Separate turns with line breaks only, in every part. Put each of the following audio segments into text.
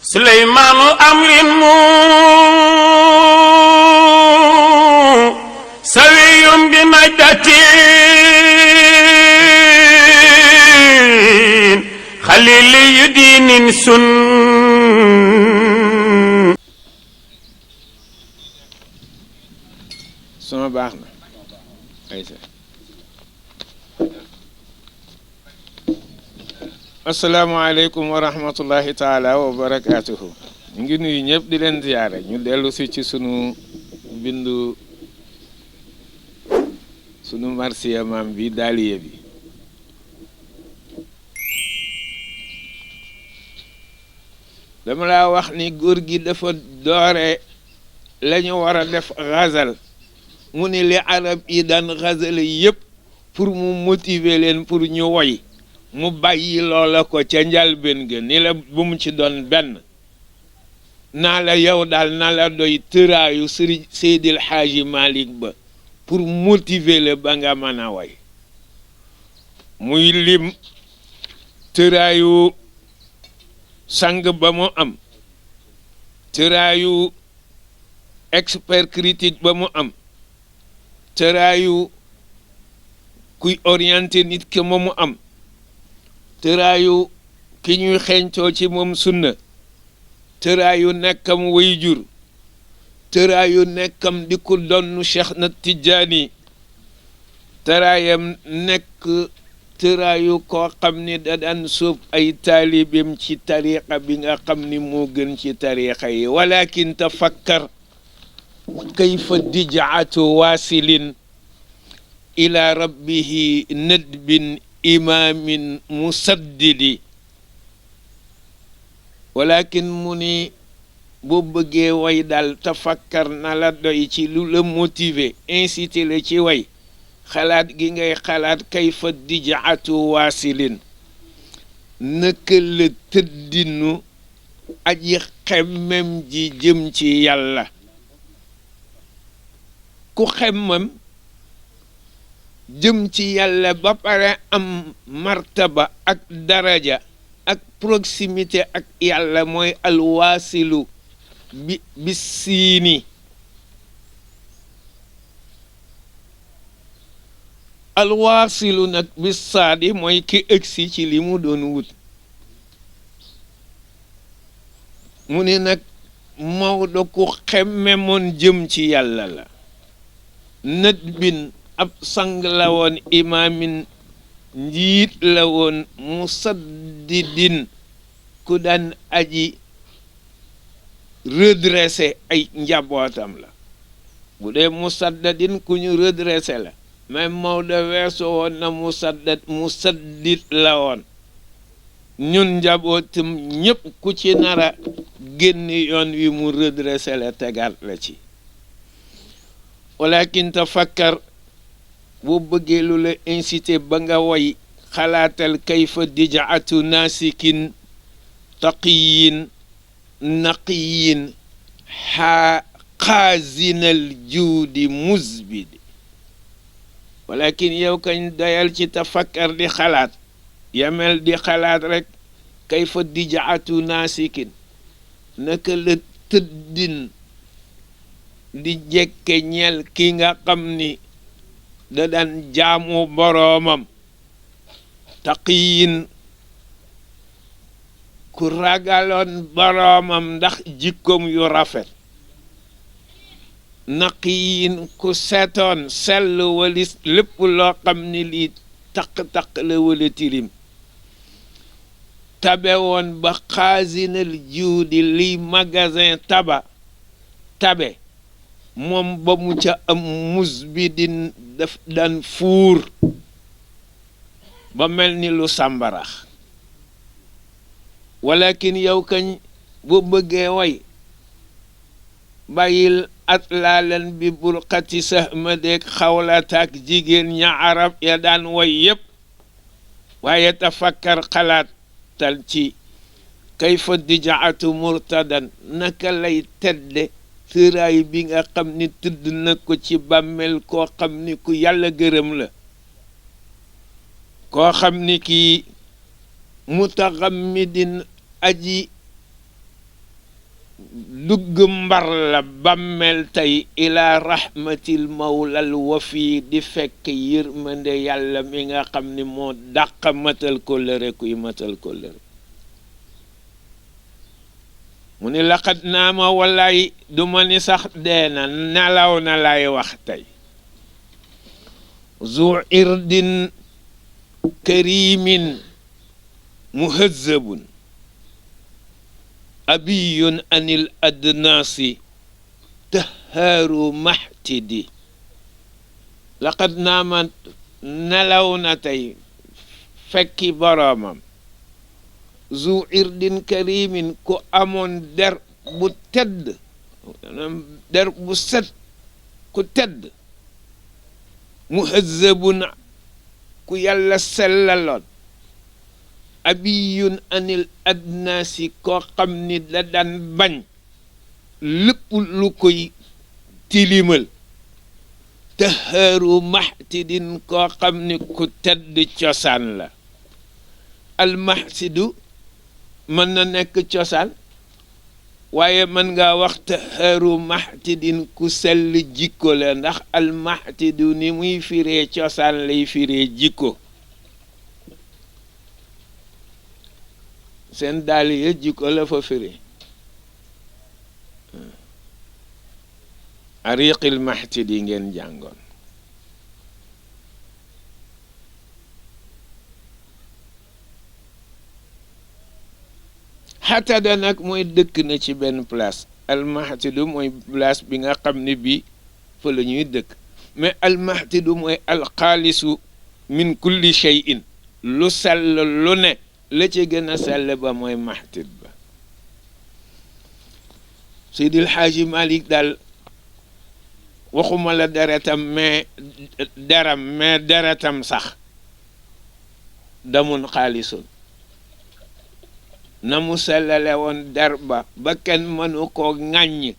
سليمان أمر سوي بمجدة خليل دين سن
sama baax na ayca asalaamaaleykum wa rahmatullahi taala wa barakaatuhu ñu ngi nuyu ñëpp di leen ziyaare ñu dellu si ci sunu bindu sunu marsiya maam bi daaliye bi dama laa wax ni góor gi dafa doore la ñu war a def xazal mu ni li arab yi daan xazal yëpp pour mu motiver leen pour ñu woy mu bàyyi loola ko ca njalbeen ga ni la bu mu ci doon benn naa la yow daal na la doy tëraayu sëriñ Seydil Xaaji Malik ba pour motiver la ba nga mën a woy muy lim tëraayu sang ba mu am tëraayu expert critique ba mu am tëraayu kuy orienté nit ke moomu am tëraayu ki ñuy xeeñtoo ci moom sunna tëraayu nekkam way jur tëraayu nekkam di ku donnu Cheikh na Tijaani tëraayam nekk tëraayu koo xam ni da daan sóob ay taalibim ci tariqa bi nga xam ni moo gën ci tariqa yi walakin tafakkar kayfa dijaatu waasilin ila rabbihi nadbin imaamin musaddidi walakin mu ni boo bëggee way daal tafakkar na la doy ci lu la motiver inciter la ci way xalaat gi ngay xalaat kayfa dijaatu waasilin naka la tëddinu aji xemmem ji jëm ci yàlla ku xemmem jëm ci yàlla ba pare am martaba ak daraja ak proximité ak yàlla mooy alwaasilu bi siini alwaasilu nag bi saadi mooy ki ëgsi ci li mu doon wut mu ni nag Maodo ku xemmemoon jëm ci yàlla la nët bin ab sang la woon imaamin njiit la woon musaddidin ku daan aji redressé ay njabootam la bu dee musaddadin ku ñu redressé la même Maodo weesu woon na musaddid la woon ñun njabootam ñëpp ku ci nara génn yoon wi mu redressé la tegaat la ci walakin tafakkar boo bëggee lu la incité ba nga woy xalaatal kayfa dijaatu naasikin taqiyin naqiyin xaazinal juudi musbidi walakin yow kañ doyal ci tafakkar di xalaat yamel di xalaat rek kayfa dijaatu naasikin naka la tëddin di jekke ñeel ki nga xam ni da daan jaamu boroomam taqiyin ku ragaloon boroomam ndax jikkoom yu rafet naqiyin ku setoon sell walis lépp loo xam ni lii taq-taq la wala tilim tabe woon ba xaasinal juudi liy magasin tabe moom ba mu ca am musbidin daf daan fuur ba mel ni lu sàmbarax walakin yow kañ boo bëggee way bàyyil at laalan bi burqati sahmadeeg xawlataak jigéen ña arab ya daan way yépp waaye tafakkar xalaatal ci kayfa dijaatu murtadan naka lay tedde tëraay bi nga xam ni tëdd na ko ci bàmmeel koo xam ni ku yàlla gërëm la koo xam ni kii mutaxammidin aji dugg mbar la bàmmeel tey ila rahmatil mawlal wafi di fekk yërmande yàlla mi nga xam ni moo dàq matal kóllëre kuy matal kóllëre mu ni laqad naama wallaay du ma ni sax deena nelaw na lay wax tey zu irdin karimin muhazzabun abiyun anil adnaasi tahaaru mahtidi laqad naama nelaw na tey fekki boroomam zu irdin karimin ku amoon der bu tedd der bu set ku tedd muhazzabun ku yàlla sellaloon abiyun anil adnaasi koo xam ni da daan bañ lépp lu koy tilimal tahaaru mahtidin koo xam ni ku tedd cosaan la almahsidu mën na nekk cosaan waaye mën nga wax tahaaru mahtidin ku sell jikko la ndax almahtidu ni muy firee cosaan lay firee jikko seen daal ya jikko la fa firi ariqil mahtidi ngeen jàngoon xatada nag mooy dëkk na ci benn place almahtidu mooy place bi nga xam ne bi fa la ñuy dëkk mais almahtidu mooy alxaalisu min kulli shay'in lu sell lu ne la ci gën a sell ba mooy mahtid ba Seydil Xaaji Malik daal waxuma la deretam mais deretam sax damun xaalisun na mu sellale woon der ba kenn mënu koo ŋàññ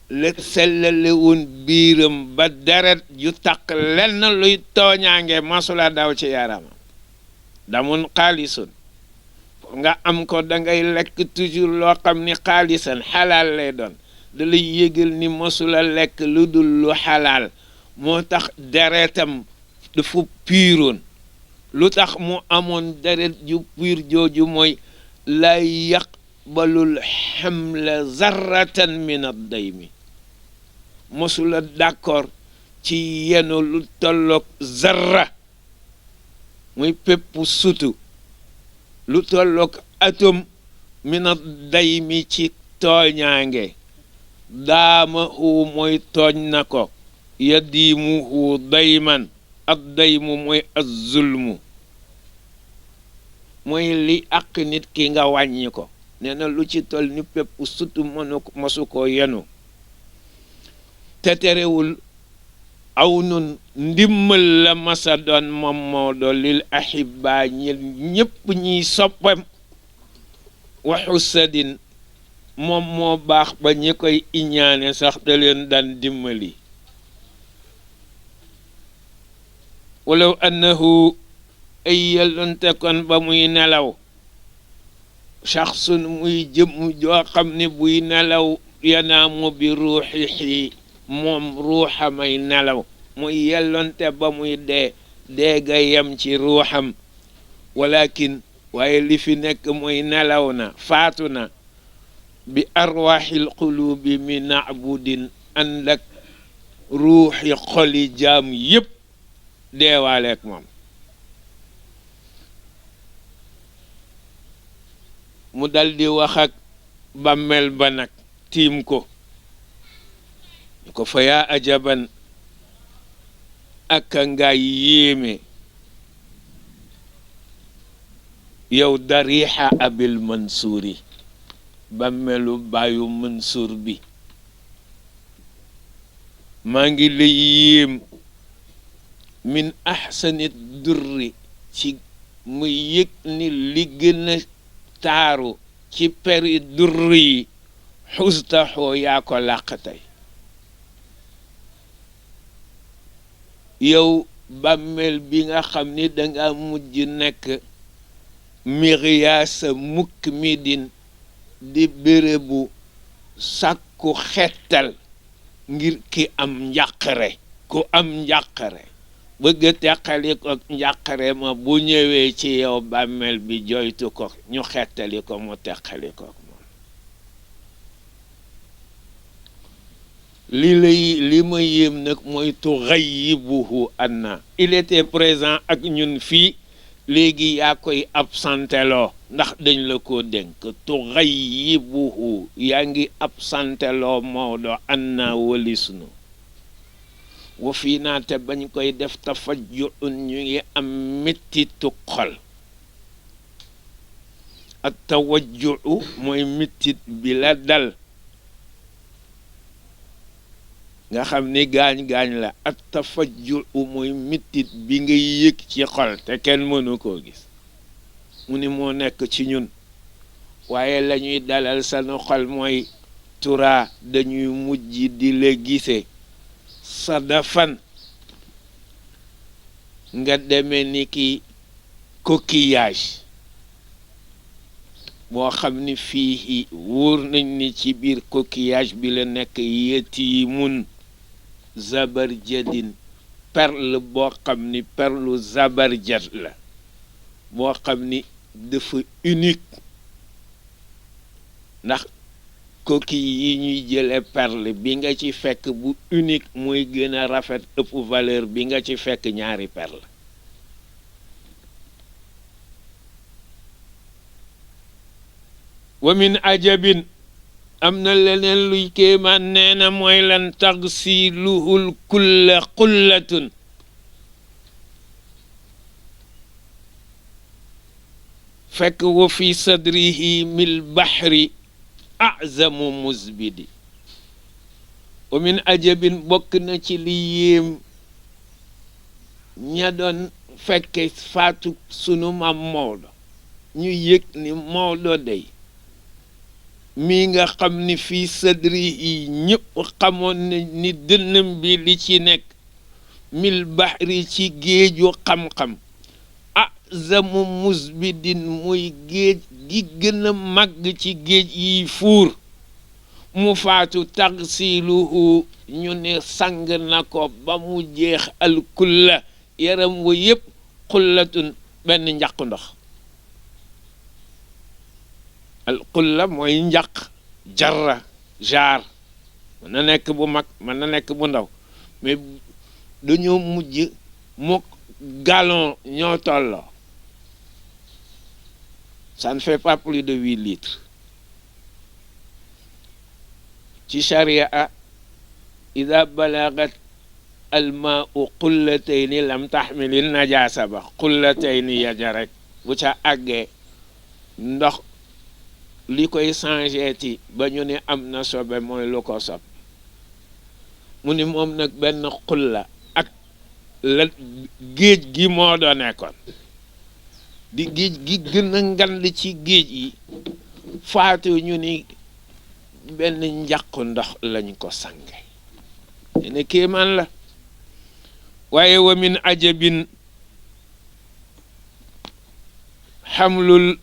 la sellale woon biiram ba deret ju taq lenn luy tooñaange masula daw ci yaramam damun xaalisun nga am ko da ngay lekk toujours loo xam ni xaalisan xalaal lay doon da lay yëgal ni masula lekk lu dul lu xalaal moo tax deretam dafa puuroon lu tax mu amoon deret ju puur jooju mooy la yaqbalul xamla zarratan min ad-daymi mosula d'accord ci yenu lu tolloog zarra muy pépp sutu lu tolloog atom min ad-daymi ci tooñaange daamahu mooy tooñ na ko yadiimuhu dayman ad-daymu mooy az-zulmu mooy li àq nit ki nga wàññi ko nee na lu ci toll ni pépp sutu mosu ko yenu te terewul aw nun ndimmal la masa doon moom moo doon lil ahibba ñil ñépp ñiy soppam waxu sadin moom moo baax ba ñi koy iñaane sax da leen daan dimbali walaw annahu ay yellonte kon ba muy nelaw shaxsun muy jëm joo xam ne buy nelaw yanaamu bi ruuxihi moom ruuxamay nelaw muy yellonte ba muy dee ga yem ci ruuxam walakin waaye li fi nekk muy nelaw na faatu na bi arwaaxil qulubi mi naabudin ànd ak ruuxi xoli jaam yépp deewaaleek moom mu daldi wax ak bàmmeel ba nag tiim ko ñu ko fa yaa ajaban aka ngaay yéeme yow dariixa abil mansuuri bàmmeelu baayu mansuur bi maa ngi lay yéem min ahsani durri ci mu yëg ni li gën a taaru ci peri durri yi xustaxoo yaa ko làq tey yow bàmmeel bi nga xam ni danga mujj nekk miriyaasa mukk mi din di bérébu sàkku xettal ngir ki am njàqare ku am njàqare bëgg a teqali ko njàqare ma bu ñëwee ci yow bàmmeel bi joytu ko ñu xettali ko mu teqali ko moom li ma yéem nag mooy tuxayibuhu anna il était présent ak ñun fii léegi yaa koy absanteloo ndax dañ la ko dénk tuxayibuhu yaa ngi absanteloo Maodo anna walisnu wa fii naa te bañ koy def tafajjuun ñu ngi am mettitu xol ak tawajjuu mooy mettit bi la dal nga xam ni gaañ-gaañ la ak tafajjuu mooy mettit bi ngay yëg ci xol te kenn mënu koo gis mu ni moo nekk ci ñun waaye la ñuy dalal sanu xol mooy tura dañuy mujj di la gise sadafan nga demee ni ki coquillage boo xam ni fii wóor nañ ni ci biir coquillage bi la nekk yatiimun zabarjadin perle boo xam ni perlu zabarjad la boo xam ni dafa unique ndax coquille yi ñuy jële perle bi nga ci fekk bu unique mooy gën a rafet ëpp valeur bi nga ci fekk ñaari perle wa min ajabin am na leneen luy kéemaan nee na mooy lan tagsiluhul kulla qullatun fekk wa fi sadrihi mil bahri azamu musbidi wa min ajabin bokk na ci li yéem ña doon fekke faatu sunu maam Maodo ñu yëg ni Maodo day mi nga xam ni fii sadri yi ñëpp xamoon na ni dënnam bi li ci nekk mil bahri ci géeju xam-xam azamu musbidin muy géej gi gën a màgg ci géej yi fuur mu faatu tagsiluhu ñu ne sang na ko ba mu jeex alkulla yaram wa yëpp xullatun benn njaq ndox alkulla mooy njaq jarra jaar mën na nekk bu mag mën na nekk bu ndaw mais dañoo mujj mook gallon ñoo tolloo ça ne fait pas plus de 8 litres ci charia ida balagat almaau qullatayni lam taxmilil najaasa ba qullatayni yaja rek bu ca àggee ndox li koy changé ti ba ñu ne am na sobe mooy lu ko sob mu ni moom nag benn xulla ak la géej gi moo doo nekkoon di géej gi gën a ngand ci géej yi faatu ñu ni benn njàqu ndox lañ ko sange ne kéemaan la waaye wa min ajabin xamlul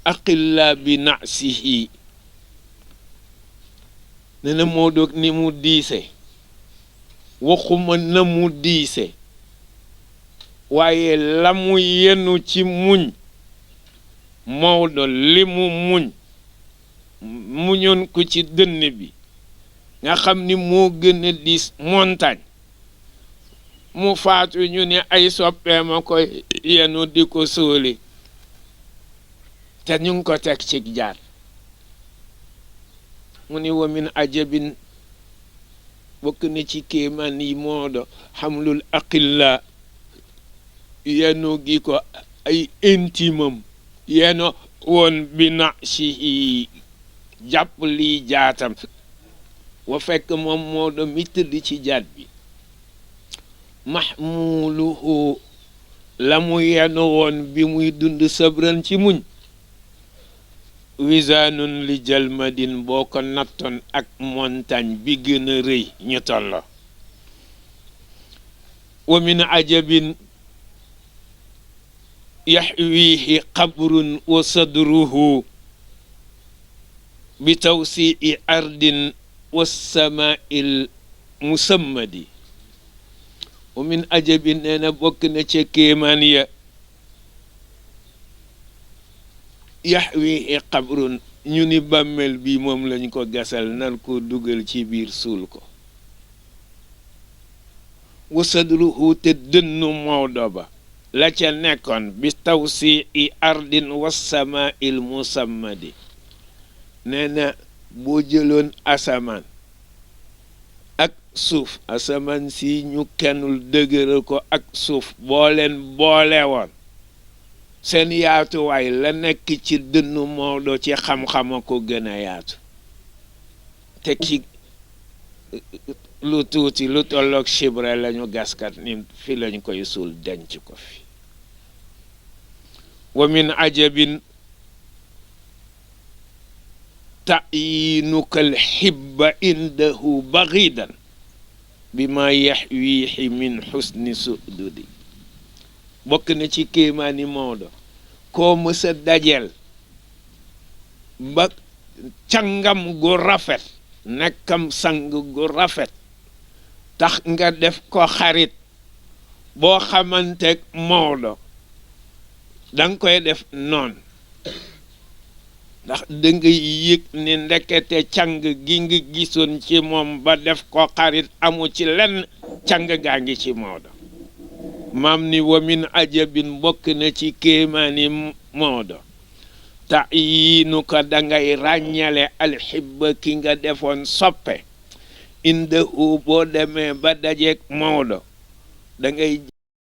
aqilla bi nasihi ne na moo doog ni mu diise waxuma na mu diise waaye la mu yenu ci muñ Maodo li mu muñoon ko ci dënn bi nga xam ni moo gën a diis montagne mu faatu ñu ne ay soppeema koy yenu di ko sóoli te ñu ngi ko teg ci jaar mu ni wa min ajabin bokk na ci kéemaan yi Maodo xamlul aqilla yenu gi ko ay intimam yeno woon bi na si jàpp lii jaatam wa fekk moom Maodo mi tëdd ci jaat bi mahmuluhu la mu yenu woon bi muy dund sabran ci muñ wisaanun li jalmadin boo ko nattoon ak montagne bi gën a rëy ñu tollo wa min ajabin yaxwihi qabrun wa sadruhu bi tawsii ardin wasamail musammadi wa min ajabin nee na bokk na ca kéemaan ya yaxwi qabrun ñu ni bàmmeel bi moom lañ ko gasal nar ko dugal ci biir suul ko wasadruhu te dënnu Maodo ba la ca nekkoon bi tawsii ardin wasamail musammadi nee na boo jëloon asamaan ak suuf asamaan si ñu kennul dëgëral ko ak suuf boo leen boole woon seen yaatuwaay la nekk ci dënnu Maodo ci xam-xama ko gën a yaatu te ci lu tuuti lu tolloog chibre lañu gaskat ni fi lañ koy suul denc ko fi wa min ajabin tayinuka alxibba indahu bagidan bima yaxwiixi min xusni sududi bokk na ci kéemaani Maodo koo mësa dajel ba cangam gu rafet nekkam sang gu rafet tax nga def ko xarit boo xamanteeg Maodo danga koy def noon ndax danga yëg ni ndekete càng gi nga gisoon ci moom ba def ko xarit amu ci lenn càng gaa ngi ci Maodo maam ni wa min ajabin bokk na ci kéemaani Maodo ta yi nu ko dangay ràññale alxibba ki nga defoon soppe indahu boo demee ba dajeeg Maodo dangay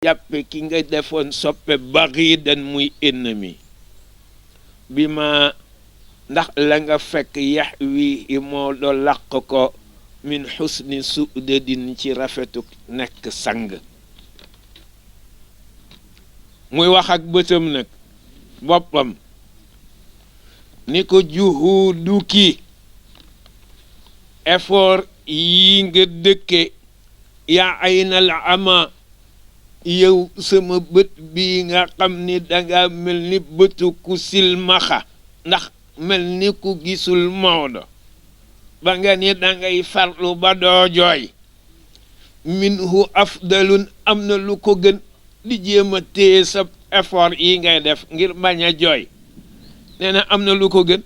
jàppe ki nga defoon soppe bagidan muy ennemi bi ma ndax la nga fekk yax wi i Maodo làq ko min xusni sudadin ci rafetu nekk sang muy wax ak bëtam nag boppam ni ko juhudu ki effort yi nga dëkke yaa aynal ama yow sama bët bi nga xam ni danga mel ni bëtu ku silmaxa ndax mel ni ku gisul Maodo ba nga ni dangay farlu ba doo jooy minhu afdalun am na lu ko gën di jéem a téye sa effort yi ngay def ngir bañ a jooy nee na am na lu ko gën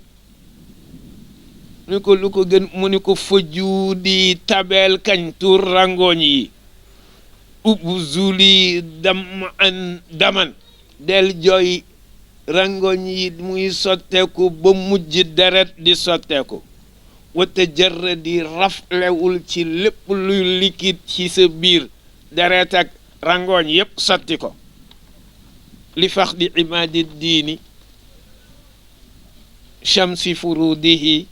ni ko lu ko gën mu ni ko fëju di tabeel kañ tuur rangooñ yi ubbu zuli daman del jooy rangooñ yi muy sotteeku ba mujj deret di sotteeku wata jarra di raflewul ci lépp luy liquide ci sa biir deret ak rangooñ yépp sotti ko li fax di imaadi diini shamsi furudihi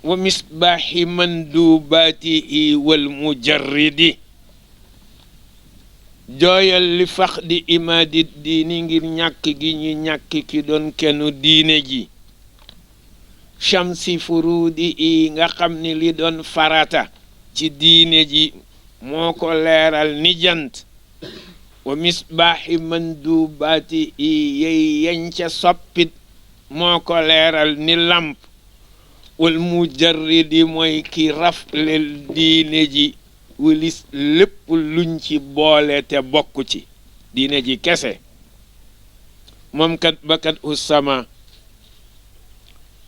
wa misbaaxi mandubaatihi wal mujarridi jooyal li fax di imaadi diini ngir ñàkk gi ñu ñàkk ki doon kennu diine ji shamsi furudihi nga xam ni li doon farata ci diine ji moo ko leeral ni jant wa misbaaxi mandubaati i yey yañ ca soppit moo ko leeral ni lamp wal mujarridi mooy ki raflel diine ji wilis lépp luñ ci boole te bokk ci diine ji kese moom kat bakat usama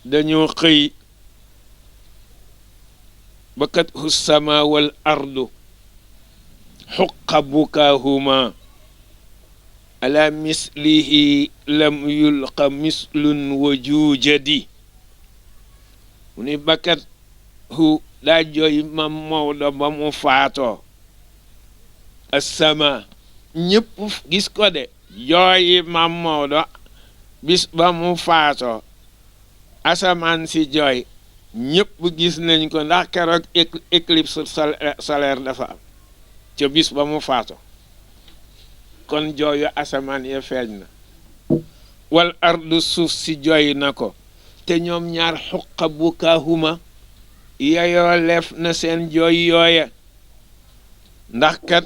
dañoo xëy bakat usama wal ardu xuqa bukaahuma ala mislihi lam yulqa mislun wa juujadi mu ni bakat hu daa jooy mam Maodo ba mu faatoo assama ñëpp gis ko de jooyi mam Maodo bis ba mu faatoo asamaan si jooy ñëpp gis nañ ko ndax keroog éclipse solaire dafa am ca bis ba mu faatoo kon jooyu asamaan ya feeñ na wal ardu suuf si jooy na ko te ñoom ñaar xuqa bukaahuma yayoo leef na seen jooy yooya ndax kat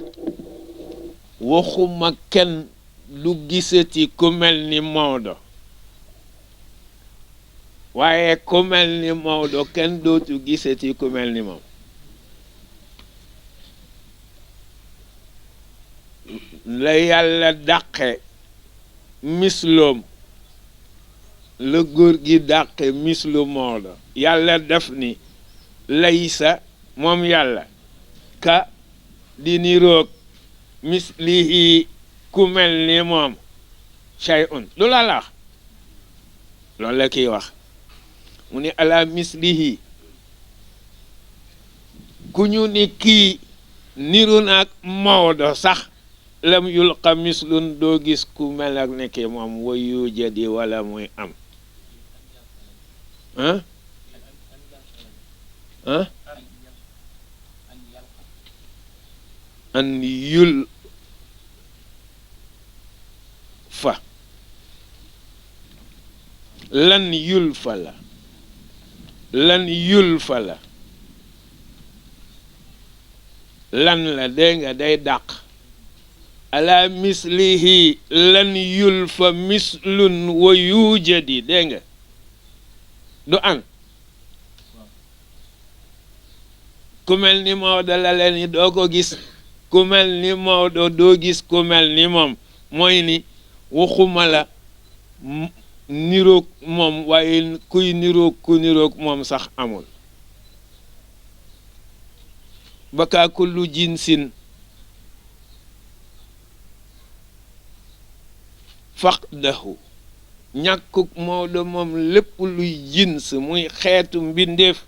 waxuma kenn lu gisati ku mel ni Maodo waaye ku mel ni Maodo kenn dootu gisati ku mel ni moom la yàlla dàqe misloom la góor gi dàqe mislu Maodo yàlla def ni laysa moom yàlla ka di niroog mislihi ku mel ni moom shay'un lu la wax loolu la kiy wax mu ni ala mislihi ku ñu ni kii niru naag Maodo sax lam yulqa mislun doo gis ku mel ak nekke moom wa yujadi wala muy am an yul fa lan yul fa la lan yul fa la lan la dégg nga day dàq ala mislihi lan yul fa mislun wa yujadi dégg nga du an ku mel ni Maodo la leen ni doo ko gis ku mel ni Maodo doo gis ku mel ni moom mooy ni waxuma la niroog moom waaye kuy niroog ku niroog moom sax amul baka kullu jinsin faqdahu ñàkkuk Maodo moom lépp luy jins muy xeetu mbindeef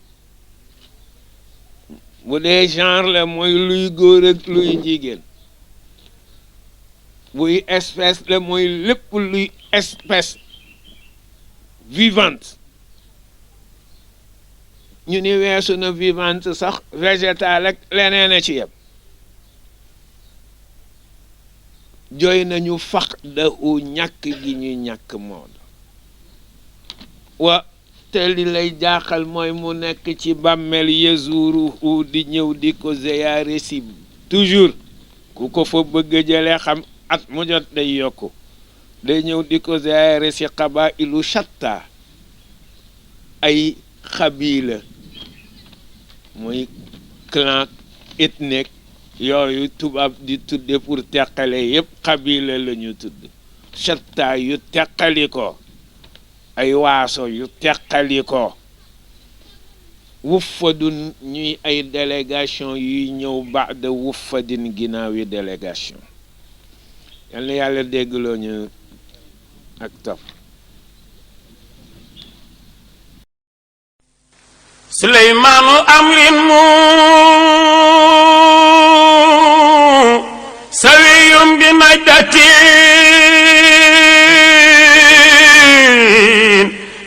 bu dee genre la mooy luy góor ak luy jigéen buy espèce la mooy lépp luy espèce vivante ñu ni weesu na vivante sax végétal ak leneen a ci yem jooy nañu faqdahu ñàkk gi ñu ñàkk Maodo wa te li lay jaaxal mooy mu nekk ci bàmmeel yezuruhu di ñëw di ko ziyaare si toujours ku ko fa bëgg jële xam at mu jot day yokku day ñëw di ko ziyaare si qabailu shatta ay xabila muy clan ethnique yooyu tubaab di tudde pour teqale yépp xabila la ñu tudd shatta yu teqali ko ay waaso yu teqali ko wuffadun ñuy ay délégation yuy ñëw baada wuffadin ginnaaw yi délégation yal na yàlla déggloo ñu ak topp
suleymaanu amrin mu sawiyum bi najdatin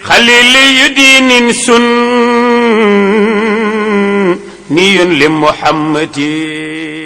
xalili yu diinin sunniyun li muhammadin